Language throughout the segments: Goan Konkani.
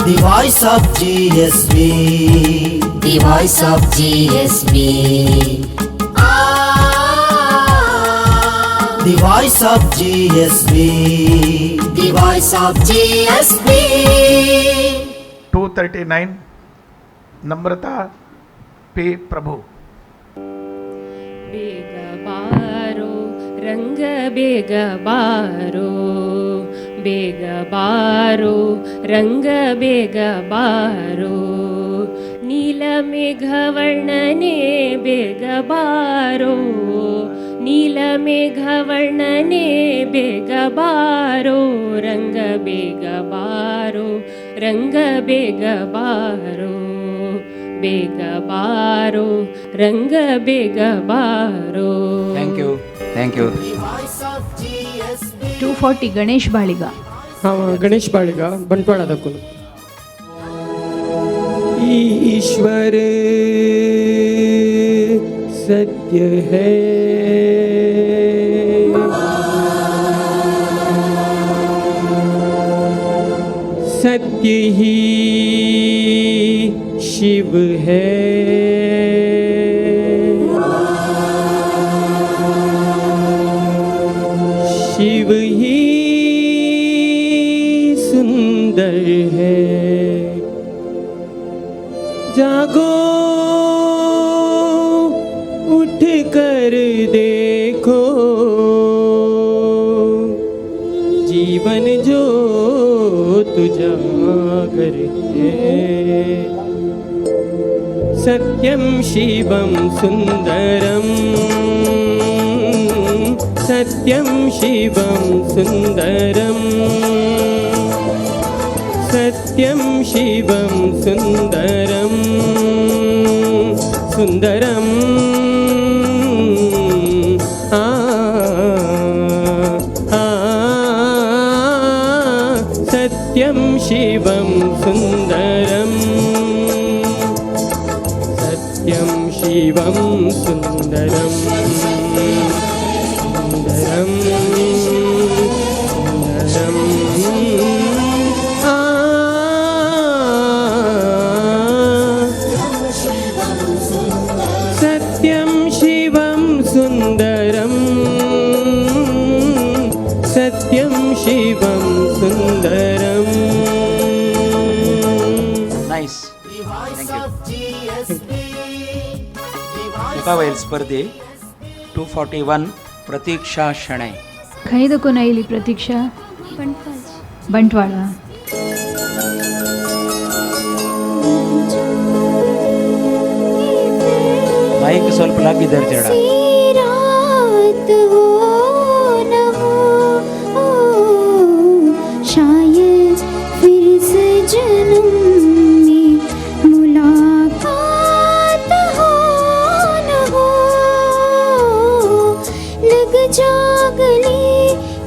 The voice of GSV. The voice of GSV. The voice of GSV. The voice of GSV. 239, Namrata P Prabhu. ಬೇಗ ಬಾರೋ ರಂಗ ಬೇಗ ಬಾರೋ, ಬೇಗ ಬಾರೋ ರಂಗ ಬೇಗ ಬಾರೋ, ನೀಲ ಮೇಘವರ್ಣನೆ ಬೇಗ ಬಾರೋ, ನೀಲ ಮೇಘವರ್ಣನೆ ಬೇಗ ಬಾರೋ, ರಂಗ ಬೇಗ ಬಾರೋ, ರಂಗ ಬೇಗ ಬಾರೋ, ಬೇಗ ಬಾರೋ ರಂಗ ಬೇಗ ಬಾರೋ. Thank you, thank you. 240, Ganesh Baliga. ಹಾಂ, ಗಣೇಶ್ ಬಾಳಿಗ, ಬಂಟ್ವಾಳದಕ್ಕೂ. ईश्वर सत्य है, सत्य ही शिव है, शिव ही सुंदर है। जागो, उठ कर देखो, जीवन ज्योत उजागर है। सत्यं शिवं सुन्दरम्, सत्यं शिवं सुन्दरम्, सत्यं शिवं सुन्दरं, सुन्दरम्। आ आ, सत्यं शिवं सुन्दरम्, सत्यं शिवं सुन्दरम्, सुन्दरं, सुन्दरम्। आ, सत्यं शिवं सुन्दरं, सत्यं शिवं सुन्दरम्। Nice, thank you. मुखावयल स्पर्धे 241, प्रतीक्षा शणै. खंय दखून आयली प्रतीक्षा? बंटवाळ. माईक ಸ್ವಲ್ಪ लागिದ್ದಾರೆ ಜಡ. रात हो न हो, शायद फिर से जन्म में मुलाकात हो न हो, लग जा गले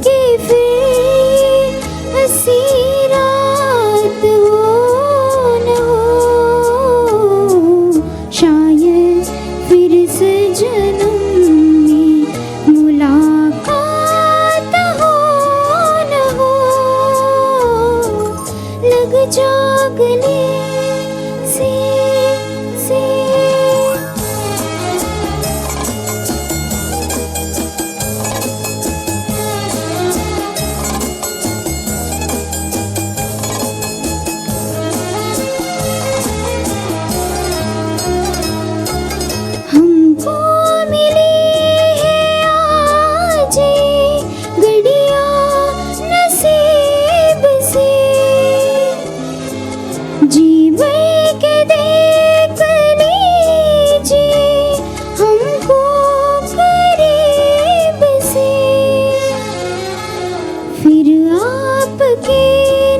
के फिर हंसी रात हो न हो, शायद फिर से जन्म में मुलाकात हो न हो, लग जा गले से। हमको मिली है आज ये घड़ियाँ नसीब से, जीवन के देख लीजिए हमको करीब से, फिर आपके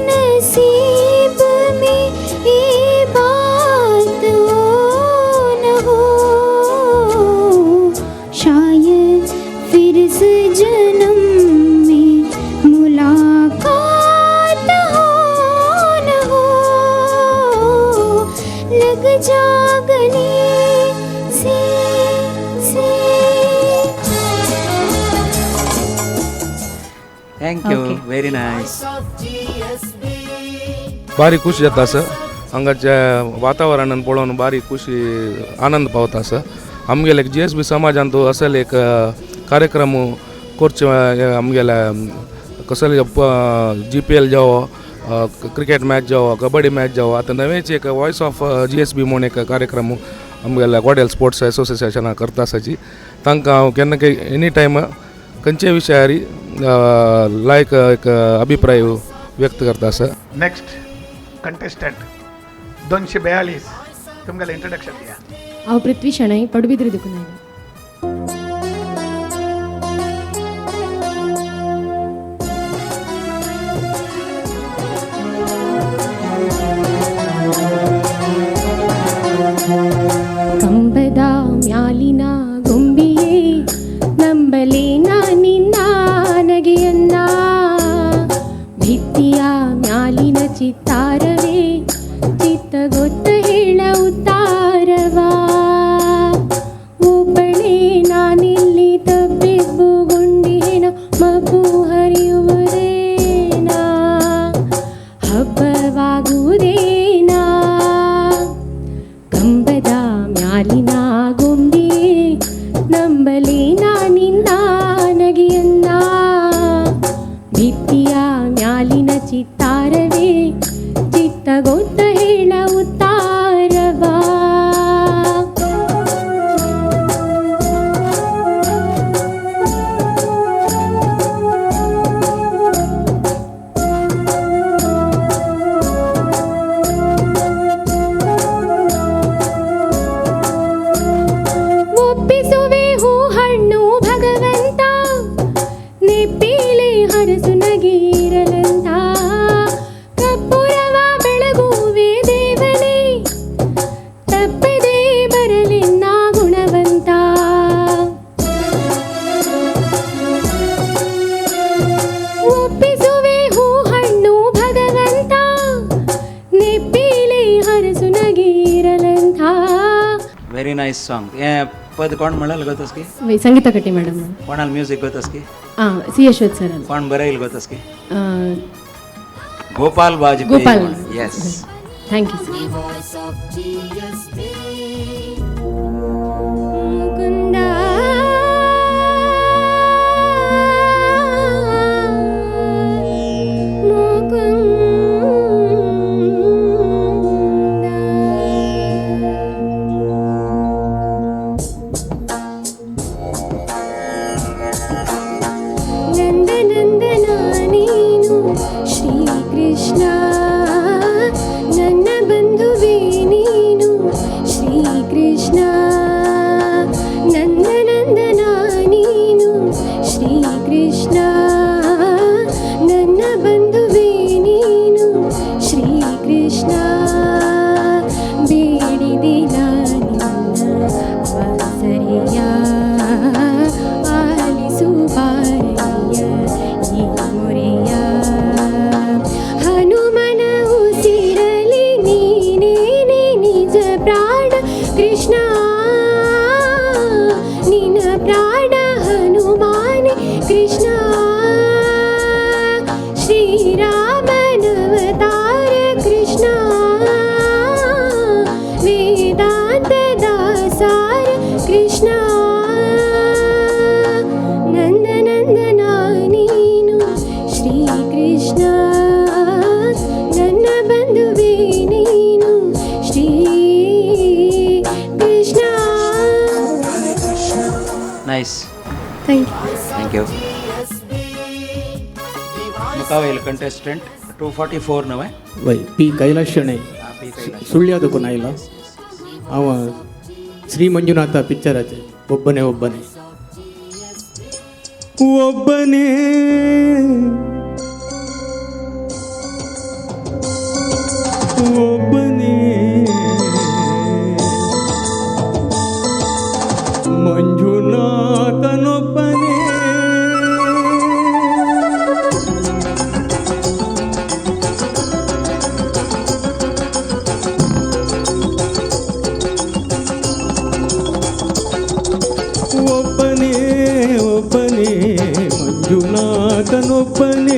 नसीब में ये बात हो न हो, शायद फिर से जन्म में मुलाकात हो न हो, लग जा गले से। Thank you. Okay. Very nice. Voice of GSB. बारी खुशी जाता आसा. हांगाच्या वातावरणान पळोवन बारी खुशी आनंद पावता आसा. आमगेले GSB समाजान तो असले एक कार्यक्रम करचे, आमगेले कसले GPL जावो, क्रिकेट मॅच जावो, कबड्डी मॅच जावो. आतां नवेच एक वॉयस ऑफ GSB म्हूण एक कार्यक्रम आमगेल्या गोडेल स्पोर्ट्स एसोसिएशना करता आसाची. तांकां हांव केन्ना एनी टायम खंयच्या विशयार लायक एक अभिप्राय व्यक्त करता आसा. नेक्स्ट कंटेस्टंट 242, तुमगेलें इंट्रोडक्शन दिया. हांव पृथ्वी शणै, पडबिद्री देखून आयला. ಕಂಬದ ಮ್ಯಾಲಿನ ಗೊಂಬಿಯೇ ನಂಬಲೇನ ನಿನ್ನ ನಗೆಯನ್ನ, ಭಿತ್ತಿಯ ಮ್ಯಾಲಿನ ಚಿತ್ತಾರವೇ ಚಿತ್ತ ಗೊತ್ತ ಹೇಳ ಉತ್ತಾರವಾ. ಒಬ್ಬಳೇ ನಾನಿಲ್ಲಿ ತಬ್ಬಿಬ್ಬುಗೊಂಡೇನ, ಮಬ್ಬು ಹರಿಯುವುದೇನ, ಹಬ್ಬವಾಗುವುದೇನ. ಕಂಬದ ಮ್ಯಾಲಿನ ಗೊಂಬಿಯೇ ನಂಬಲೇನ ನಿನ್ನ ನಗೆಯನ್ನ, ಭಿತ್ತಿಯ ಮ್ಯಾಲಿನ ಚಿತ್ತಾರವೇ ಚಿತ್ತ ಗೊತ್ತ ಹೇಳ ಉತ್ತಾರವಾ. ಒಪ್ಪಿಸುವೆ ಹೂ ಹಣ್ಣು ಭಗವಂತ, ನೆಪ್ಪಿಲೆ ಹರಸು ನಗೀರಲಂತ, ಕಪ್ಪುರವ ಬೆಳಗುವೆ ದೇವನೇ, ತಪ್ಪದೆ ಬರಲಿನ್ನ ಗುಣವಂತ. ಒಪ್ಪಿಸುವೆ ಹೂ ಹಣ್ಣು ಭಗವಂತ, ನೆಪ್ಪಿಲೆ ಹರಸು ನಗೀರಲಂತ. Very nice song. ಪದ कोण म्हणल गोतस की? ಸಂಗೀತ ಕಟ್ಟಿ ಮೇಡಮ್. कोणाल म्युझिक गोतस की? ಹಾಂ, ಸಿ ಯಶ್ವತ್ ಸರ್ ಅಲ್ಲ. कोण बरयल गोतस की? Gopal Vajpayee. Gopal. Yes, thank you sir. Mukunda Mukunda ನಂದನಂದನ ನೀನು ಶ್ರೀಕೃಷ್ಣ, ನನ್ನ ಬಂಧುವೇ ನೀನು ಶ್ರೀಕೃಷ್ಣ, ನಂದನಂದನ ನೀನು ಶ್ರೀಕೃಷ್ಣ, ನನ್ನ ಬಂಧುವೇ ನೀನು ಶ್ರೀಕೃಷ್ಣ. ಬೇಡಿದೆ ನಿನ್ನ ವಾಸರಿಯ, ಆಲಿಸು ಬಾರಯ್ಯ ಈ ಮೊರೆಯ, ಹನುಮನ ಉಸಿರಲಿ ನೀನೇನೆ ನಿಜ ಪ್ರಾಣ ಕೃಷ್ಣ, ನಿನ್ನ ಪ್ರಾಣ ಹನುಮಾನೆ ಕೃಷ್ಣ, ಶ್ರೀರಾಮನವತಾರ ಕೃಷ್ಣ, ವೇದಾಂತ ದಾಸಾರ ಕೃಷ್ಣ, ನಂದನಂದನ ನೀನು ಶ್ರೀಕೃಷ್ಣ, ನನ್ನ ಬಂಧುವೇ ನೀನು Shri Krishna. Nice. Thank you. Thank you. मुखावेल कंटेस्टंट 244 नवे. वय पी कैलास शणै, सुಳ್या देखून आयला. हांव श्री मंजुनाथा पिक्चराचे ಒಬ್ಬನೇ ಒಬ್ಬನೇ. ಒಬ್ಬನೇ ಒಬ್ಬನೇ ಮಂಜುನಾಥನೊಬ್ಬನೇ, ಒಬ್ಬನೇ ಒಬ್ಬನೇ ಮಂಜುನಾಥನೊಬ್ಬನೇ.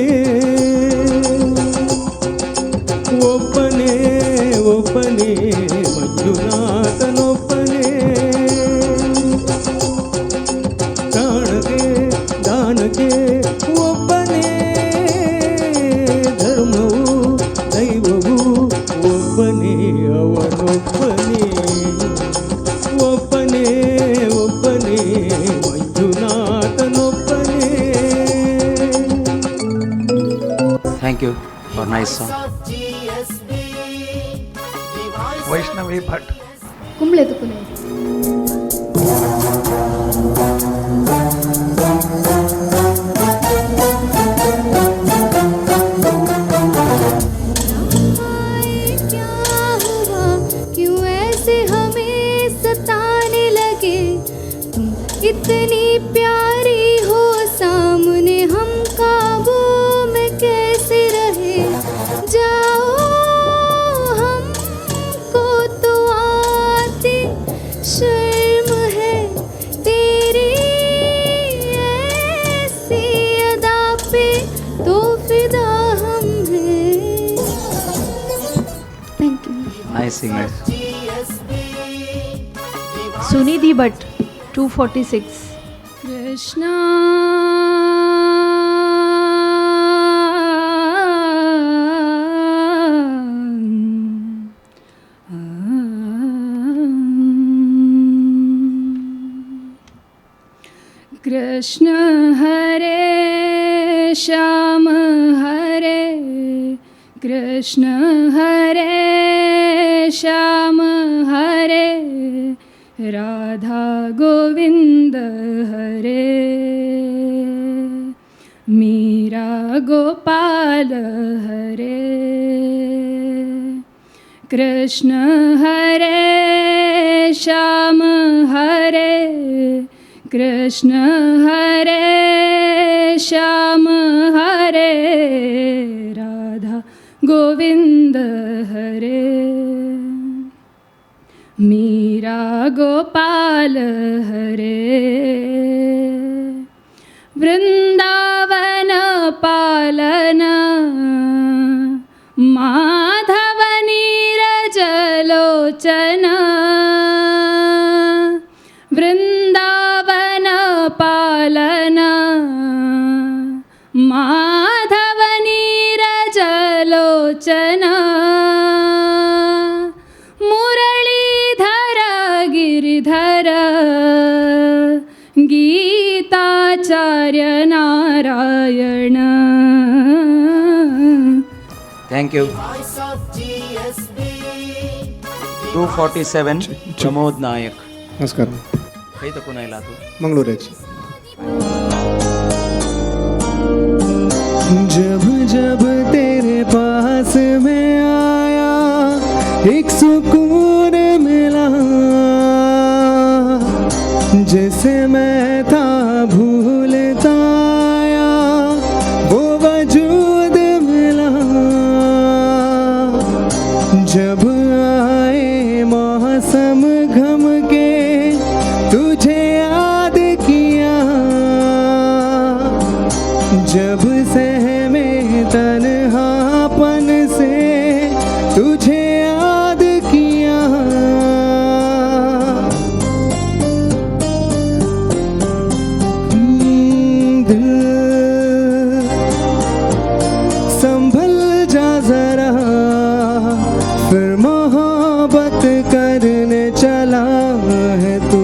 Thank you for nice song. Vaishnavi Bhat. Kumble तुकून. क्या हुआ, क्यों ऐसे हमें सताने लगे, तुम इतनी प्यारी हो सामने हम काबू में कैसे रहे, जाओ हमको तो आती शर्म है तेरी ऐसी अदा पे तो फिदा हम हैं. Thank you. Nice singing. Sunidhi Bhat 246. Krishna Krishna Hare Shyam Hare, Krishna Hare Shyam Hare, Radha Govind Hare, Meera Gopal Hare, Krishna Hare Shyam Hare, Krishna Hare Shyam Hare, Radha Govind Hare, Meera Gopal Hare, Vrindavan पालन माधव नीरज लोचन, वृंदावन पालन माधव नीरज लोचन, Murlidhar Giridhar गीताचार्य Narayan. Thank you. 247 Pramod Nayak. नमस्कार. खंय तकून आयला तूं? मंगळूराची. जब जब तेरे पास मैं आया एक सुकून मिला, जिसे मैं था भूलता आया वो वजूद मिला। जब आए मौसम घम के तुझे याद किया, जब सहमे तन्हापन से तुझे याद किया। दिल संभल जा जरा, फिर मोहब्बत करने चला है तू।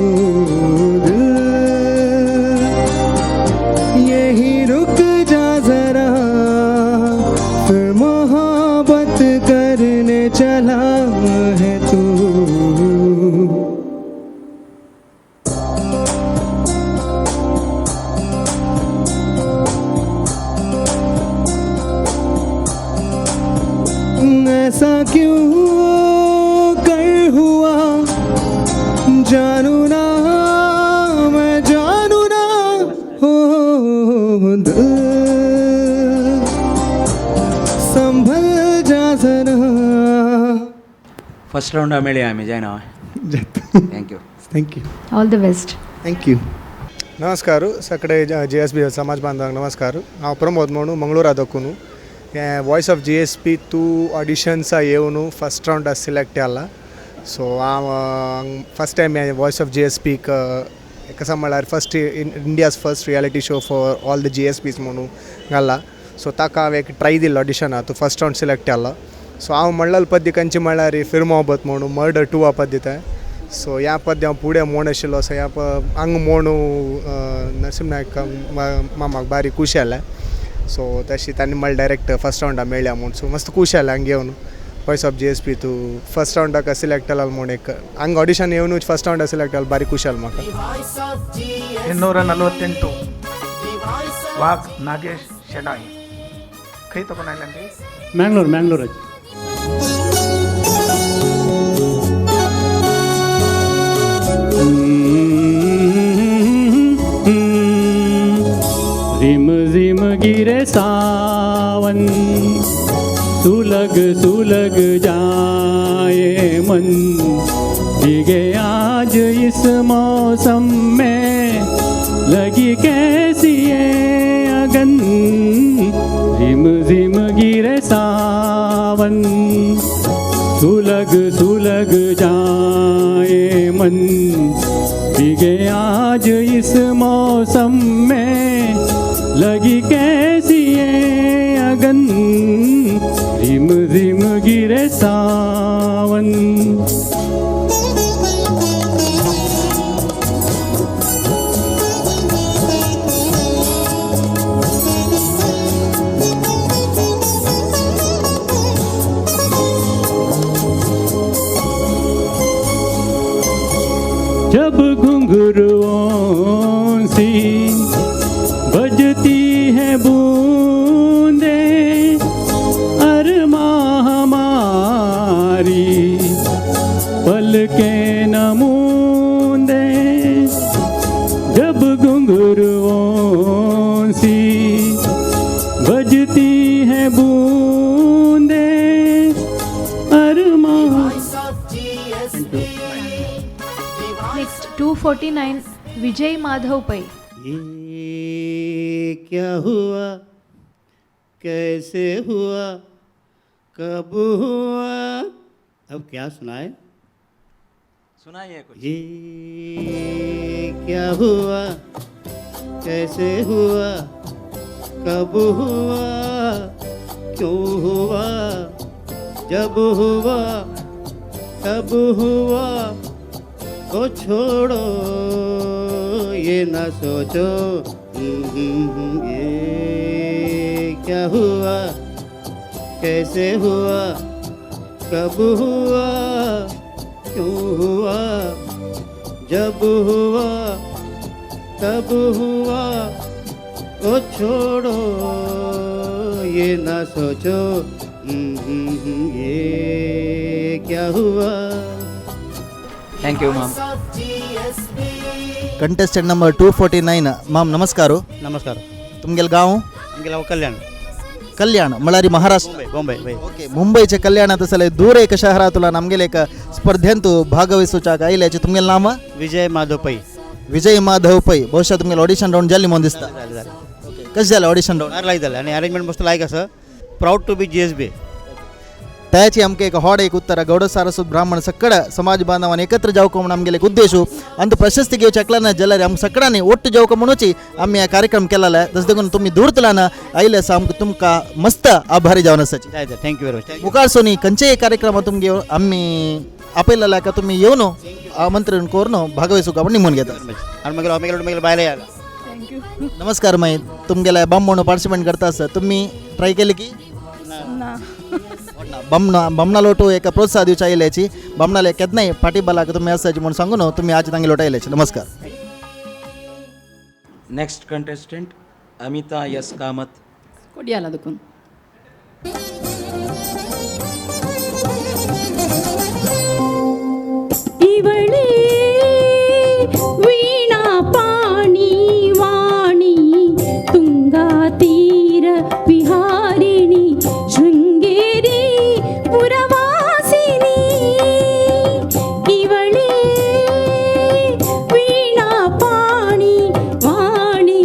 दिल यही रुक जा जरा, फिर मोहब्बत करने चला है तू। ऐसा क्यों कर हुआ जानू ना मैं, जानू ना हो। दिल संभल जा जरा. फर्स्ट राउंडा मेळया आमी जायना. Thank you. Thank you. All the best. Thank you. नमस्कार सगळे जी एस बी समाज बांधवांक नमस्कार. हांव प्रमोद म्हणू मंगळूरा दखून. Voice of G S P 2 ऑडिशन्सा येवन फर्स्ट राउंड सिलेक्ट जाला. सो हांव फर्स्ट टायम हें वॉयस ऑफ जी एस पीक कसा म्हळ्यार first India's first reality show for all the G S Ps म्हणून घाला. सो ताका हांवें एक ट्राय दिल्लो ऑडिशना, तो फर्स्ट राउंड सिलेक्ट जाला. सो हांव म्हणलेलो पद्य खंयची म्हळ्यार फिर मोहब्बत म्हणून मर्डर 2 हा पद्य तें. सो ह्या पद्य हांव फुडें म्हण आशिल्लो. सो ह्या हांगा म्हणू नरसिंह नायक मामाक बारी खुशी जालें. सो तशी तांणी मला डायरेक्ट फर्स्ट रावंडा मेळ्ळ्या म्हूण. सो मस्त खूश जालें हांगा येवन वॉयस ऑफ GSB तूं फर्स्ट रावंडाक सिलेक्ट जालो म्हूण एक हांगा ऑडिशन येवनूच फर्स्ट रावंडा सिलेक्ट जालो, बारीक खूश जालें म्हाका. 248 वाघ नागेश शेणाय. खंय तो कोण आयल्यान ते? मँगलोर, मँगलोराचे. रिम झिम गिरे सावन, सुलग सुलग जाए मन, भीगे आज इस मौसम में, लगी कैसी ये अगन, रिम झिम गिरे सावन, सुलग सुलग जाए मन, भीगे आज इस मौसम में, लगी कैसी ये अगन, रिम झिम गिरे सावन. जब घुंघरुओं सी बजती है बूंदे, अरमा हमारी पलकें न मूंदे, जब घुंघरुओं सी बजती है बूंदे, अरमा. नेक्स्ट 249 विजय माधव पै. ये क्या हुआ, कैसे हुआ, कब हुआ, अब क्या सुनाए? सुनाइए कुछ. ये क्या हुआ, कैसे हुआ, कब हुआ, क्यों हुआ, जब हुआ तब हुआ, ओ छोड़ो ये ना सोचो, ये क्या हुआ, कैसे हुआ, कब हुआ, क्यों हुआ, जब हुआ तब हुआ, ओ छोड़ो ये ना सोचो, ये क्या हुआ. Thank you ma'am. Contestant number 249 ma'am, नमस्कार. नमस्कार. तुमगेल गांव? आमगेल कल्याण. कल्याण म्हळ्यार महाराष्ट्र? बॉम्बे. ओके, मुंबईचे कल्याणात आसले दूर एक शहरातून आमगेले एक स्पर्धेंतु भागवहिसूच्याक आयल्याचे. तुमगेल नाम? विजय माधव पै. विजय माधव पै. बहुशा तुमगेल ऑडिशन राउंड जाली म्हणून दिसता. कशें जालें ऑडिशन राउंड? लायक जालें आनी अरेंजमेंट मस्त लायक आसा. Proud to be GSB. त्याची आमकां एक होड एक उत्तर गौड सारस्वत ब्राह्मण सगळ समाज बांधवान एकत्र जावको म्हणून आमगेले एक उद्देश आनी प्रशस्ती घेवचे एकल्यान जाल्यार आमकां सगळ्यांनी ಒಟ್ಟು जावको म्हणूची आमी हा कार्यक्रम केलेला आहे. तशें देखून तुमी दूरतल्यान आयले आसा, आमकां तुमकां मस्त आभारी जावन आसाची. Thank you very much. मुखार सोनी खंयचेय कार्यक्रम तुमगे आमी आपयलेले का तुमी येवन आमंत्रण करून भागवहिसूंक आपण निमून घेता. आनी मागीर मागीर बायले याला. नमस्कार माई, तुमगेले बामण पार्टिसिपेंट करता आसा, तुमी ट्राय केले की ना? बामणा बामणा लोटू एक प्रोत्साह दिवच्या आयल्याची, बामणाले केन्नाय फाटीबलाक तुमी आसाची म्हणून सांगून तुमी आज तांगे लोट आयल्याची. नमस्कार. Next contestant Amita S Kamath. Kodiyal Dukun. ಇವಳೇ ವೀಣಾ ಪಾಣಿ ವಾಣಿ ತುಂಗಾ ತೀರ ವಿಹಾರಿಣಿ ಶೃಂಗೇರಿ ಪುರವಾಸಿನಿ. ಇವಳೇ ವೀಣಾ ಪಾಣಿ ವಾಣಿ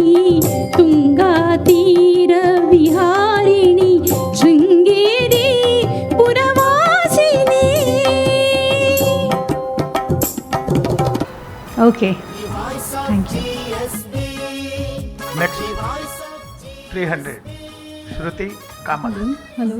ತುಂಗಾ ತೀರ ವಿಹಾರಿಣಿ Sringeri ಪುರವಾಸಿನಿ. Okay, thank you. Next 300 Shruti Kamath. Hello.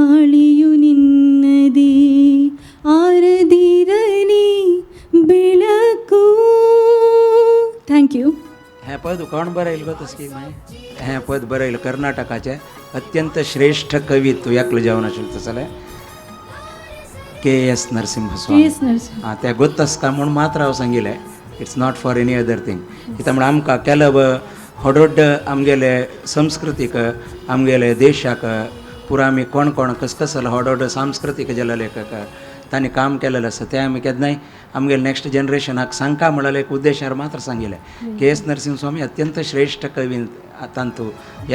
ಗಾಳಿಯು ನಿನ್ನದೇ, ಆರದಿರಲಿ ಬೆಳಕು. Thank you. हें पद कोण बरयलें गो तसकी मागीर? हें पद बरयलें कर्नाटकाचे अत्यंत श्रेष्ठ कवी तूं एकलो जावन आशिल्लो तसो जाल्यार K S Narasimha. K S Narasimha. आं, त्या गोत्तस्का म्हूण मात्र हांव सांगिलें. It's not for any other thing. कित्याक म्हण आमकां केलब होडोड आमगेले संस्कृतीक, आमगेले देशाक पुरा आमी कोण कोण कस कसल होडोड सांस्कृतीक जाले लेखक तांणी काम केलेलें आसा, तें आमी केन्नाय आमगेले नेक्स्ट जनरेशनाक सांगका म्हणलें एक उद्देशार मात्र सांगिलें. के एस नरसिंह स्वामी अत्यंत श्रेष्ठ कवी, तांतू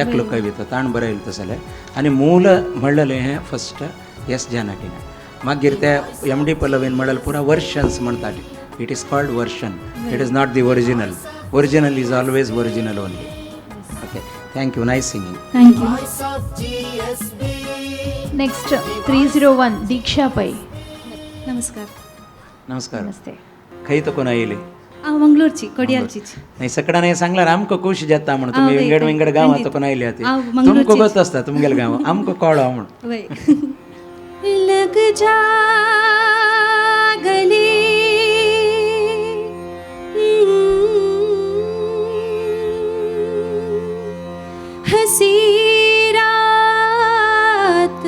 एकलो कवी तो ताण बरयलें तसलें. आनी मूल म्हणलेलें हें फस्ट एस जानकीन, मागीर ते एम डी पल्लवीन म्हणलें पुरा वर्शन्स म्हणटात. It is called version, it is not the original. Original is always original only. Okay, thank you. Nice singing. Thank you. Next 301 Diksha Pai. नमस्कार. नमस्कार. नमस्ते. खंय तो येयली? हांव मंगलोरची, कोडियालचीच. नाही, सकडाने सांगल्यार आमकां खूश जाता म्हण तुमी वय, विंगड विंगड गांवां तुका आयल्या ती. हांव मंगलोरचीच. तुमकां गोत आसता तुमगेले गांव, आमकां कळो म्हण. वय. लग जा गले, हंसी रात,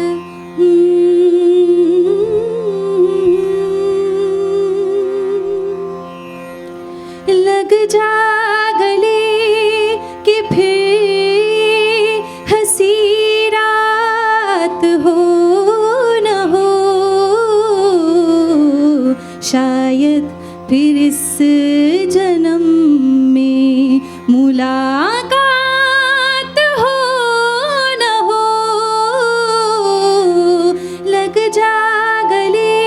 लग जा गले कि फिर हंसी रात हो न हो, शायद फिर इस जन्म में मुलाकात हो न हो. लग जा गले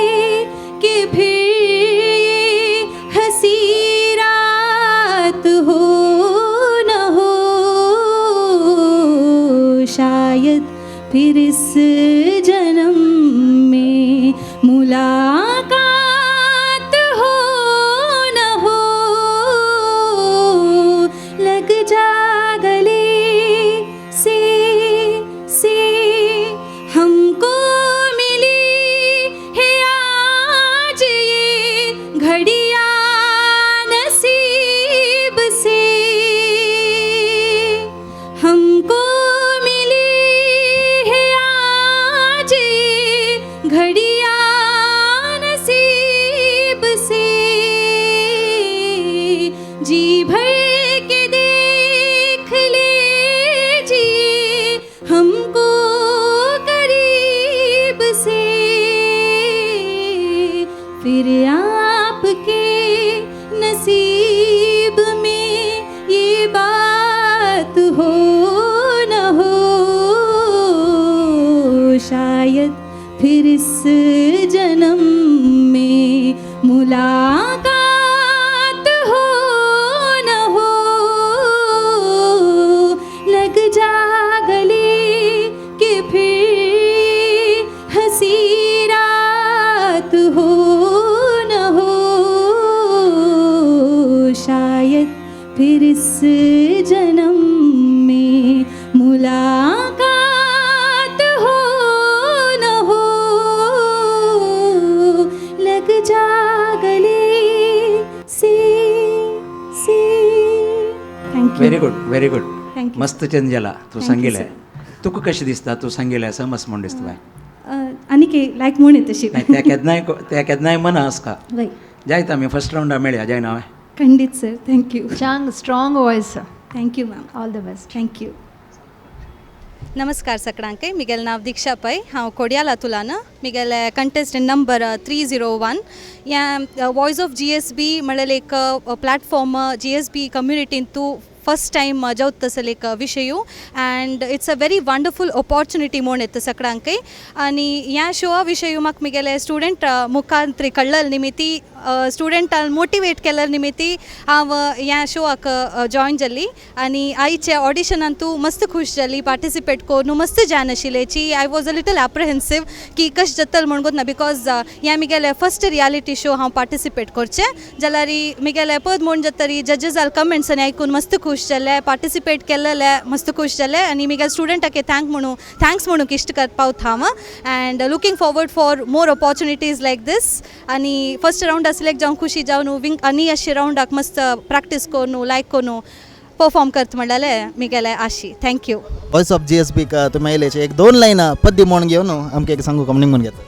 कि फिर हंसी रात हो न हो, शायद फिर इस जन्म में मुलाकात हो न हो. लग जा गले से हमको मिली है आज ये घड़ियाँ नसीब से, हमको मिली है आज ये घड़ियाँ नसीब से, जी भर के देख लीजिए हमको करीब से, फिर आपके नसीब में ये बात हो न हो, शायद फिर इस जन्म में मुलाकात हो न हो. लग जा गले कि फिर हंसी रात हो न हो, शायद फिर इस जन्म में मुलाकात हो न हो. लग जा गले से से. Thank you. Very good, very good. Thank you. मस्त चेंज जाला तूं Thank you, सांगिलें. sir. तुका कशें दिसता तूं सांगिलें समज म्हूण दिसता बाय? आनीक लायक म्हूण तशी. नाही, त्या केन्नाय त्या केन्नाय मना आसका. वय. जायत आमी फर्स्ट रावंडा मेळया जायना हांवें. खंडीत sir. Thank you. चांग strong voice. Thank you ma'am. All the best. Thank you. नमस्कार सकडांके. मिगेल नांव दीक्षा पै, हांव कोडियाला तुलान. मिगेले कंटेस्टंट नंबर 301. ह्या वॉयस ऑफ GSB म्हणलें एक प्लॅटफॉर्म GSB कम्युनिटीन तूं फर्स्ट टायम जावत तसले एक विशयू, and it's a very wonderful opportunity म्हूण येता सकडांकय. आनी ह्या शोआ विशयू म्हाका मिगेले स्टुडंट मुखांतरी कळ्ळल निमिती स्टुडंटान मोटिवेट केल्यार निमित्ती हांव ह्या शोआक जॉयन जाली आनी आयच्या ऑडिशनान तूं मस्त खूश जाली पार्टिसिपेट करून मस्त जान आशिल्ल्याची. I was a little apprehensive की कशें जातलें म्हण ना, because ह्या मिगेले फर्स्ट रियालिटी शो हांव पार्टिसिपेट करचें जाल्यार मिगेले पद म्हूण जातरी जजेसाल कमेंट्स आनी आयकून मस्त खूश जालें, पार्टिसिपेट केल्लें मस्त खूश जालें आनी मिगेले स्टुडंटाक thanks म्हणूंक इश्ट पावता हांव and looking forward for more opportunities like this. आनी फर्स्ट रावंड सिलेक्ट जावन खुशी जावन विंग आनी अशे रावंडाक मस्त प्रॅक्टीस करून लायक करून परफॉर्म करता म्हणलें मिगेले आशी. Thank you. Voice of GSB तुमी आयलेचे एक दोन लायन पद्दी म्हूण घेवन आमकां एक सांगू कमनींग म्हूण घेता.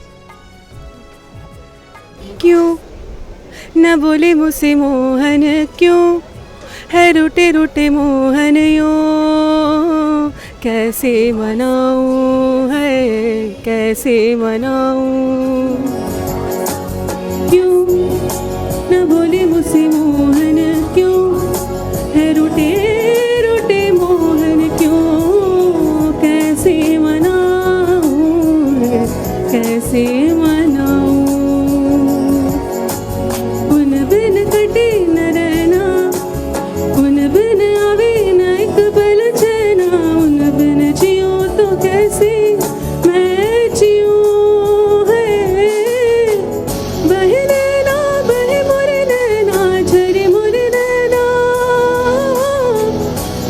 क्यों न बोले मुझसे मोहन, क्यों है रूठे रूठे मोहन यो, कैसे मनाऊं है कैसे मनाऊं। क्यों न बोले मुझसे मोहन, क्यों है रूठे रूठे मोहन, क्यों कैसे मनाऊं है कैसे मनाऊं। उन बिन कटे न रहना, उन बिन आवे न एक पल चैना, उन बिन जियो तो कैसे मैं जियूं है। बहे नैना बहे मोरे नैना, झरे मोरे नैना,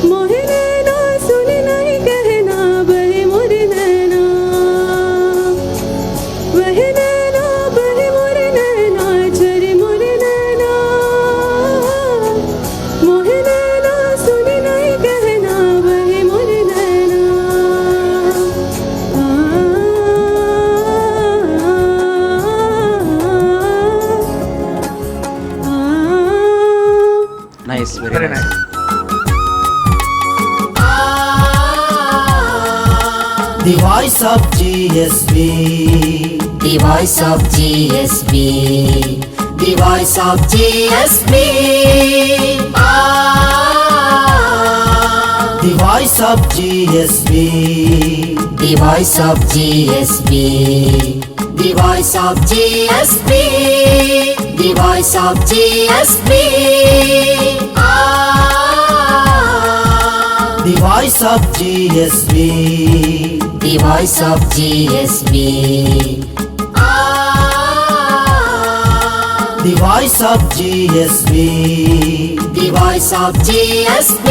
मोहे नैना सुने नहीं कहना, बहे मोरे नैना, बहे नैना बहे मोरे नैना, झरे मोरे नैना, मोहे नैना सुने नहीं कहना, बहे मोरे नैना। Nice, very nice. The voice of GSB. The voice of GSB. The voice of GSB. The voice of GSB. The voice of GSB. The voice of GSB. The voice of GSB. The voice of GSB. The voice of GSB. The voice of GSB. The voice of GSB.